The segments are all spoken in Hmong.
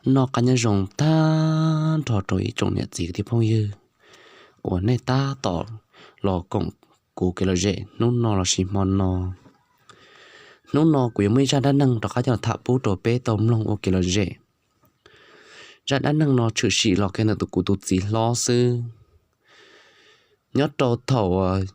Noj qab nyob zoo tag nrho rau ib tsoom niam txiv thiab phooj ywg uas nej tab tom los koom kuv kev lom zem hnub no lossis hmo no. Hnub no kuv yuav muaj ib zaj dab neeg rov qab coj los tham pub rau peb tau mloog ua kev lom zem. Zaj dab neeg no tshwm sim los kiag ntawm kuv tus txiv hlob xwb. Nyob rau thaum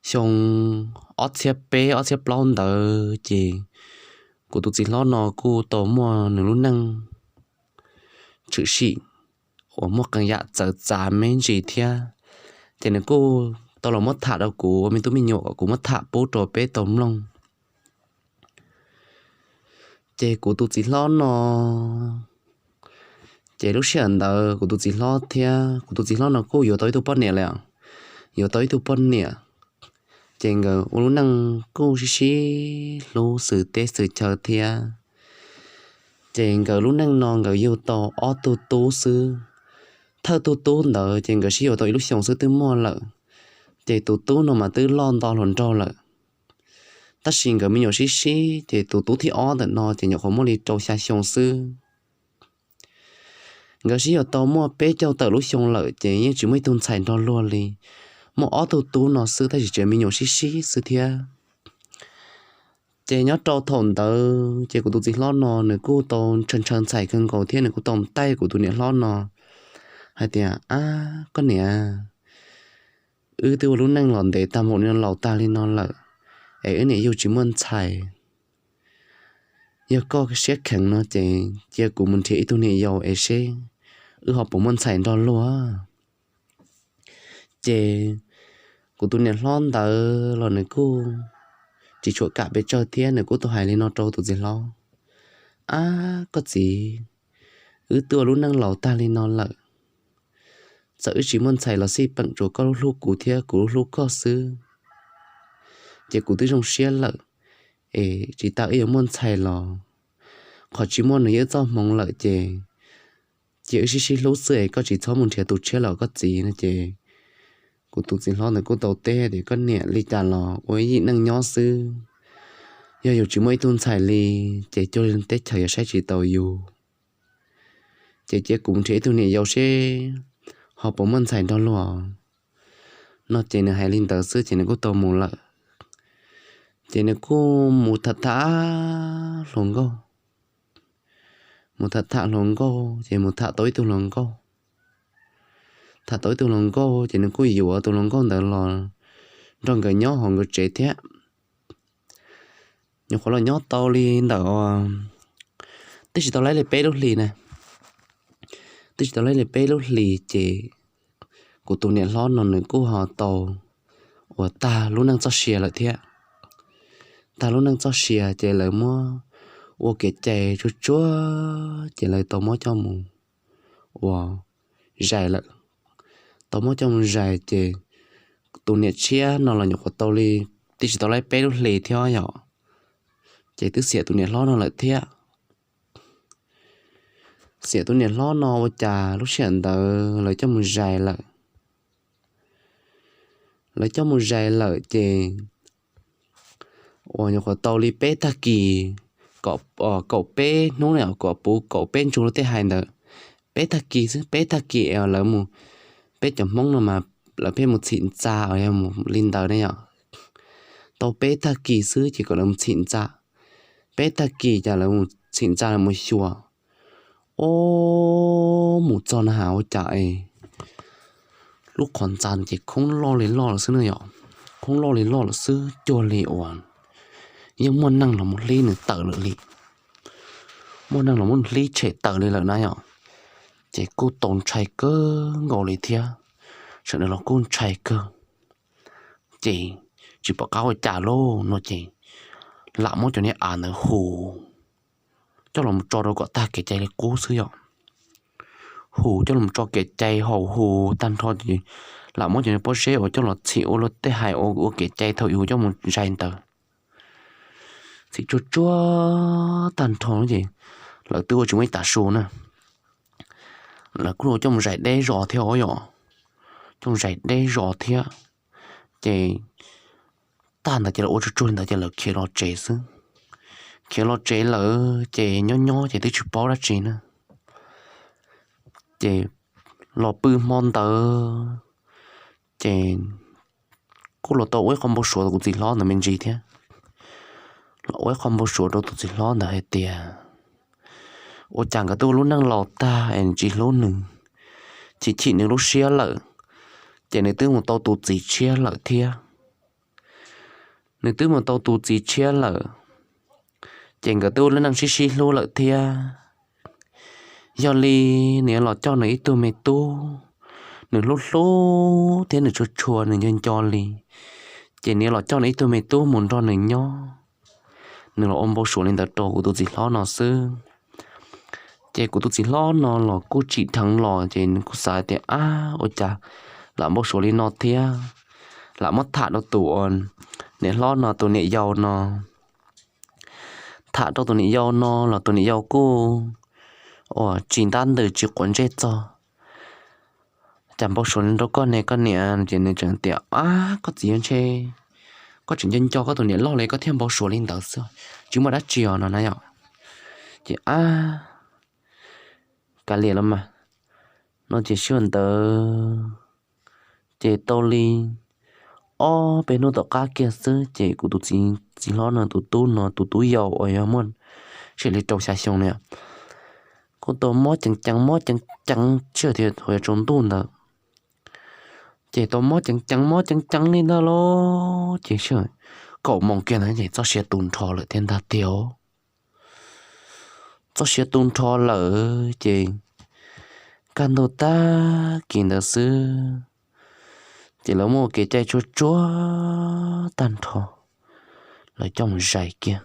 xyoo ob txhiab peb ob txhiab plaub ntawd ces kuv tus txiv hlob no kuj tau muaj nws lub neej tshwm sim uas muaj qee yam txawv txav me ntsis thiab, ces nws kuj tau los muab tham rau kuv ua me tub me nyuam kom kuv muab tham pub rau peb tau mloog. Ces kuv tus txiv hlob no, ces lub sij hawm ntawd kuv tus txiv hlob thiab kuv tus txiv hlob no kuj yuav tau ib tug poj niam lawm, yuav tau ib tug poj niam. Ces nkawd ua lub neej kuj sib sib hlub xwm teb xwm chaw thiab. Ces nkawd lub neej no nkawd yug tau ob tug tub xwb. Thawj tug tub ntawd ces nkawd sib yuav tau ib lub xyoos xwb twb muaj lawm, ces tus tub no mas twb loj nto hluas nraug lawm. Tab sis nkawd me nyuam sib sib ces tus tub thib ob ntawm no ces nyuam qhuav muaj li rau xya xyoo xwb. Nkawd sib yuav tau muaj peb caug tawm lub xyoo lawm ces yeej tsis muaj ib tug ntxhais nrog luag li. Muaj ob tug tub no xwb tab sis tseem me nyuam sib sib xwb thiab. Ces nyob rau thaum ntawd ces kuv tus txiv hlob no nws kuj tau ntshaw ntshaw ntxhais kawg nkaus thiab nws kuj tau taij kuv tus niam hlob no hais tias, Ab koj niam, wb twb ua lub neej los ntev tag npaum li no laus tag li no lawm, es wb niam yug tsis muaj ntxhais. Yog koj siab kheev no ces cia kuv mus nrhiav ib tug niam yau es seb wb ho puas muaj ntxhais nrog luag. Ces kuv tus niam hlob ntawd los nws kuj tsis tshua kam pes tsawg thiab nws kuj tau hais li no rau tus txiv hlob, Ab koj txiv, wb twb ua lub neej laus tag li no lawm, txawm wb tsis muaj ntxhais los xij peem tsuas koj lub hlub kuv thiab kuv lub hlub koj xwb, ces kuv twb zoo siab lawm. Es tsis tas wb yuav muaj ntxhais los qhov tsis muaj nws yog wb txoj hmoov lawm ces cia wb sib sib hlub xwb es koj tsis txhob mus nrhiav tus tshiab los koj txiv no ces kuv tus txiv hlob ntawd kuj tau teb tias, Koj niam, li cas los ua ib yim neej nyob xwb, yog yus tsis muaj ib tug ntxhais li ces cuag li teb chaws yuav saib tsis taus yus, ces cia kuv mus nrhiav ib tug niam yau seb ho puas muaj ntxhais nrog luag no. Ces nws hais li ntawd xwb ces nws kuj tau mus lawm. Ces nws kuj mus tham tham hluas nkauj, mus tham tham hluas nkauj ces mus tham tau ib tug hluas nkauj. Tham tau ib tug hluas nkauj ces nws kuj yuav tus hluas nkauj ntawd los nrog nkawd nyob hauv nkawd tsev thiab. Nyuam qhuav los nyob tau li ntawm, twb tsis tau laib li peb lub hlis na, twb tsis tau laib li peb lub hlis ces kuv tus niam hlob no nws kuj ho tau uas tag lub neej txoj sia lawm thiab. Tag lub neej txoj sia ces lawv muab ua kev cai tsuag tsuag ces lawv tau muab coj mus ua zais lawm. Tau muab coj mus zais ces tus niam tshiab no los nyuam qhuav tau li, twb tsis tau laib peb lub hlis thiab yom, ces twb xiam tus niam hlob no lawm thiab. Xiam tus niam hlob no ua cas lub sij hawm ntawd lawv coj mus zais lawm. Lawv coj mus zais lawm ces uas nyuam qhuav tau li peb tag kis, kaum peb hnub no kom puv kaum peb ntsug lub tej hais ntawd, peb tag kis xwb, peb tag kis es lawv mus, peb cov Hmoob no mas lawv pheej mus txhim ntxa os, yog mus li ntawd ne yom. Tau peb tag kis xwb ces kom lawv mus txhim ntxa, peb tag kis ces lawv mus txhim ntxa lawv mus xyuas. Ob, mus txog na has ua cas es lub qhov ntxa ces khoob loj li loj lawm xwb na yom, khoob loj li loj lawm xwb cuag li uas yeej muaj neeg los mus hlib nws tawm lawm li, muaj neeg los mus hlib tshem tawm li lawm na yom. Ces kuj tau ntshai kawg nkaus li thiab, sawv daws los kuj ntshai kawg. Ces tsis pom qab ua cas lauj no ces lam muab cov niag av ntawd hu coj los tso rau kom tag kev cai li qub xwb yom. Hu coj los tso kev cai haus hu tag nrho ces lam muab cov niag pob zeb uas coj los txhim ua luag tej hais ua kev cai thaum yus coj mus zais ntawd txhim tsuag tsuag tag nrho ces lawv twb ua tsis muaj ib tav su na. Lawv kuj coj mus zais deb zos thiab os yom, coj mus zais deb zos thiab. Ces tag ntawd ces lawv ua tsuag tsuag li ntawd ces lawv khiav los tsev xwb. Khiav los tsev lawm ces nyob nyob ces twb tsis paub dab tsi na. Ces los pw hmo ntawd ces kuj los tau ua ib qho npau suav rau kuv txiv hlob ntawd me ntsis thiab. Los ua ib qho npau suav rau tus txiv hlob ntawd hais tias ua cas nkawd twb ua lub neej laus tag es tsis hlub nws, chim chim nws lub siab lawm, ces nws twb mus tau tus txiv tshiab lawm thiab. Nws twb mus tau tus txiv tshiab lawm, ces nkawd twb ua lub neej sib sib hlub lawm thiab. Yog li nws yuav los coj nws ib tug me tub, nws hlub hlub thiab nws tshua tshua nws nco nco li, ces nws yuav los coj nws ib tug me tub mus nrog nws nyob. Nws los ua npau suav li ntawd rau kuv tus txiv hlob no xwb. Ces kuv tus txiv hlob no los kuj tsim dheev los ces nws kuj xav tias ab, ua cas lam npau suav li no thiab, lam muab tham rau tus niam hlob no tus niam yau no. Tham rau tus niam yau no los tus niam yau kuj ua tsis ntab ntws tsis quav ntsej txog. Cas npau suav li rau koj ne koj niam? Ces nws tseem tias ab, koj txiv yuav ntshe koj tseem nco nco koj tus niam loj li koj thiaj npau suav li ntawd xwb, tsis muaj dab tsi os no na yom. Ces ab, kav liam los mas no ces sij hawm ntawd ces tau li ob peb hnub tom qab kiag xwb ces kuv tus txiv hlob no tus tub no tus tub yau uas yog muaj sis li rau xya xyoo na, kuj tau mob ceev ceev mob ceev ceev sij hawm tias thaum yuav tsaus ntuj ntawd. Ces tau mob ceev ceev mob ceev ceev li ntawd los ces sij hawm kaum moos kiag ntawd ces txoj sia tu nrho lawm thiab ntag tiag. Txoj sia tu nrho lawm ces kaj ntug tag kis ntawd xwb, ces lawv muaj ua kev cai tsuag tsuag tag nrho, lawv coj mus zais kiag.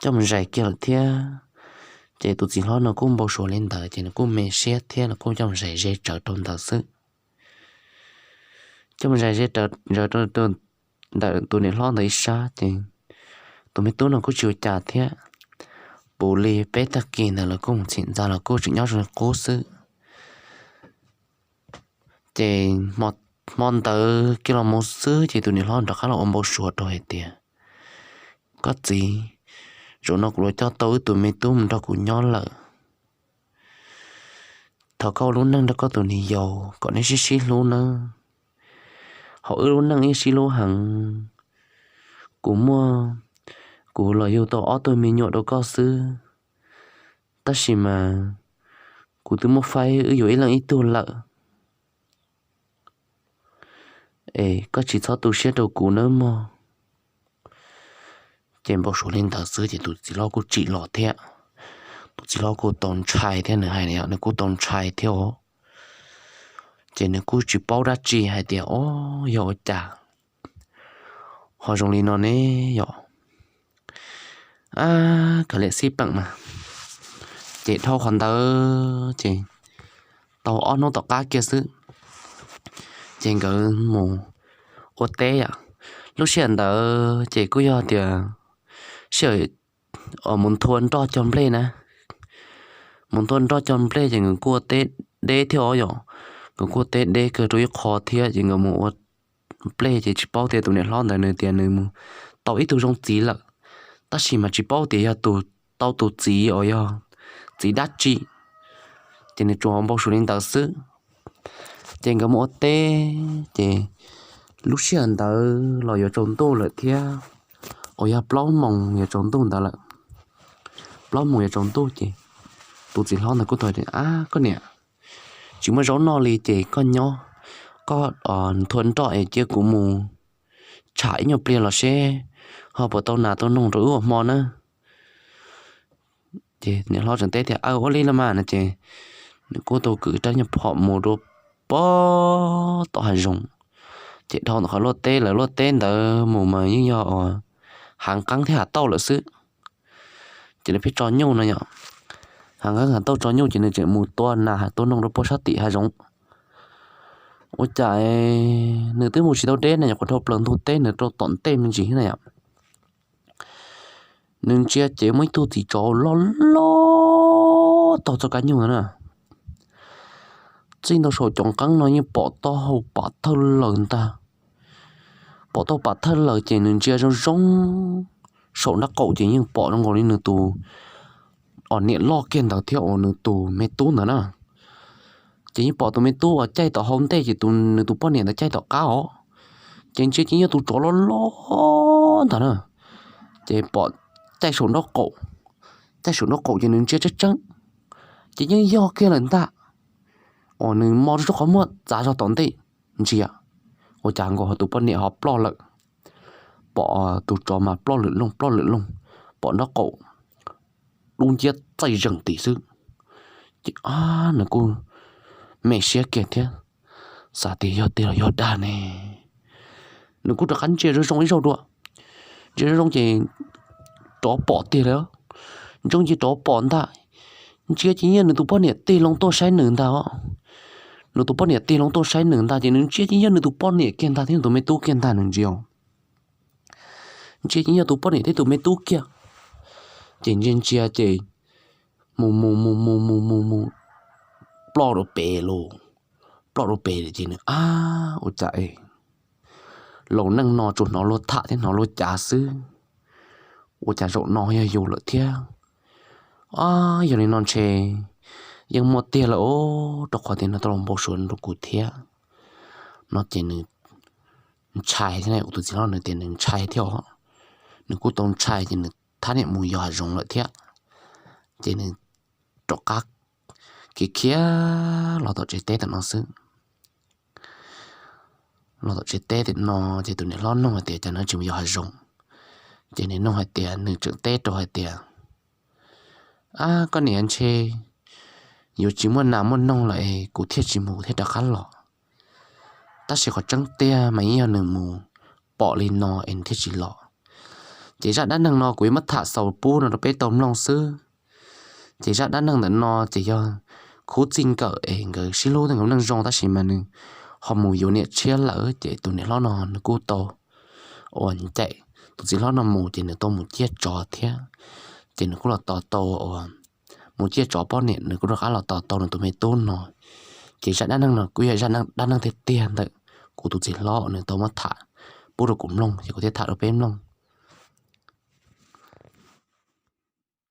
Coj mus zais kiag lawm thiab. Ces tus txiv hlob no kuj npau suav li ntawd ces nws kuj me siab thiab los kuj coj mus zais ze tsawv rau ntawd xwb. Coj mus zais ze tsawv rau ntawm tus niam hlob ntawd ib sab ces tus me tub no kuj tsis ua cas thiab. Puv li peb tag kis ntawd lawv kuj mus txhim ntxa los kuj tseem nyob zoo li qub xwb. Ces hmo ntawd kiag los mus xwb ces tus niam hlob rov qab los ua npau suav rau hais tias, koj txiv, zaum no kuv los coj tau wb tus me tub mus nrog kuv nyob lawm. Thov koj ua lub neej nrog koj tus niam yau kom neb sib sib hlub nawb. Hauv wb lub neej wb sib hlub heev, kuv muaj, kuv los yug tau ob tug me nyuam rau koj xwb, tab sis mas kuv twb muab faib wb yuav ib leeg ib tug lawm. Es koj tsis txhob tu siab rau kuv nawb mog. Ces npau suav li ntawd xwb ces tus txiv hlob kuj tsim los thiab. Tus txiv hlob kuj tau ntshai thiab, nws hais nws kuj tau ntshai thiab os. Ces nws kuj tsis paub dab tsi hais tias, o, yog ua cas ho zoo li no ne yom. Ab, kav liam xij peem mas. Ces dhau qhov ntawd ces tau ob hnub tom qab kiag xwb ces nkawd mus ua teb yom. Lub sij hawm ntawd ces kuj yog tias sij hawm mus nthua nroj cog nplej na. Mus nthua nroj cog nplej ces nkawd kuj ua teb deb thiab os yom. Nkawd kuj ua teb deb kawg rau ib qho thiab ces nkawd mus ua nplej ces tsis paub tias tus niam hlob ntawd nws tias nws mus tau ib tug zoo txiv lawm, tab sis mas tsis paub tias yog tus, tau tus txiv uas yog txiv dab tsi, ces nws tsuas npau suav li ntawd xwb. Ces nkawd mus ua teb ces lub sij hawm ntawd los yuav tsaus ntuj lawm thiab, uas yog plaub moos yuav tsaus ntuj ntawd lawm. Plaub moos yuav tsaus ntuj ces tus txiv hlob ntawd kuj tau tias, ab, koj niam, tsis muaj zaub noj li ces koj nyob, koj nthua nroj es cia kuv mus tsham ib nyuag pliag los seb ho puas tau nas tau noog rau wb ua hmo na. Ces niam hlob tseem teb tias, aw, ua li los mas no ces nws kuj tau kwv rab nyuag phom mus rau pem tom hav zoov. Ces dhau ntawm qhov luaj teb, lawv luaj teb ntawd mus mas yeej yog hav nqeeb thiab hav tauj lawm xwb. Ces lawv pheej tso nyuj no yom. Hav nqeeb hav tauj tso nyuj ces nws tseem mus tua nas tua noog rau pem sab tim hav zoov. Ua cas nws twb mus tsis tau deb na yom, qhov dhau plaws ntug teb nws rau tom ntej me ntsis na yom. Nws ntsia ces muaj ib tug txiv tsov loj loj taug txoj kab nyuj na. Txij ntua saum cov nqeeb no yeej pom taub hau pam thawj lawm ntag. Pom taub hau pam thawj lawm ces nws ntsia zoo zoo saum nraub qaum ces yeej pom zoo nkaus li nws tus niam loj kiag ntawd thiab uas nws tus me tub ntawd na. Ces yeej pom tus me tub uas caij tom hauv ntej ces tus nws tus poj niam ntawd caij tom qab os. Ces ntsia ces yog tus tsov loj loj ntag na. Ces pom caij saum nraub qaum, caij saum nraub qaum ces nws ntsia tseeb tseeb, ces yeej yog kiag lawm ntag. Uas nws mo rau qhov muag txav zog tom ntej ntsia, ua cas nkaus ho tus poj niam ho ploj lawm. Pom tus tsov mas ploj lwm looj ploj lwm looj, pom nraub qaum dub nciab txaij zeem tim xwb. Ces nws kuj me siab kiag thiab, xav tias yog tiag los yog dag ne. Nws kuj rov qab ntsia zoo zoo ib zaug dua, ntsia zoo zoo ces tsov pom tiag li. Ntsia ces tsov pom ntag, ntsia ces yog nws tus poj niam tig loo tuaj saib nws ntag os. Nws tus poj niam tig loo tuaj saib nws ntag ces nws ntsia ces yog nws tus poj niam kiag ntag thiab nws tus me tub kiag ntag nws ntsia. Ntsia ces yog tus poj niam thiab tus me tub kiag. Ces ntsia ntsia ces mus mus mus mus mus mus mus ploj rau pem lauj. Ploj rau pem ces nws ab ua cas es laus neej no tsuas hnov luag tham thiab hnov luag cav xwb, ua cas zaum no yog yus lawm thiab. Ab yog li no ntshe yeej muaj tiag lawm os, rau qhov tias nws tau los npau suav rau kuv thiab. No ces nws ntshai thiab, kuv tus txiv hlob nws tias nws ntshai thiab os. Nws kuj tau ntshai ces nws thab niam mus yos hav zoov lawm thiab. Ces nws rov qab khiav khiav los tom tsev teb tam no xwb. Los tom tsev teb tam no ces tus niam hlob nug hais tias cas nws tsis mus yos hav zoov. Ces nws nug hais tias, nws tseem teb rau hais tias, ab koj niam, ntshe yuav tsis muaj nas muaj noog lawm es kuv thiaj tsis mus thiab rov qab los. Tab sis qhov tseeb tiag mas yeej yog nws mus pom li no es nws thiaj tsis los. Ces zaj dab neeg no kuv yuav muab tham xaus pub no rau peb tau mloog xwb. Ces zaj dab neeg ntawm no ces yog khub txij nkawm es nkawd sib hlub nkawd neej zoo tab sis mas nws ho mus yuav niam tshiab lawm ces tus niam hlob no nws kuj tau uas ncaim tus txiv hlob no mus ces nws tau mus ciaj tsov thiab. Ces nws kuj los tos tau uas mus ciaj tsov poj niam nws kuj rov qab los tos tau nws tus me tub no. Ces zaj dab neeg no kuj yog zaj dab neeg tiag tiag ntawm kuv tus txiv hlob uas nws tau muab tham pub rau kuv mloog ces kuv thiaj tham rau peb mloog.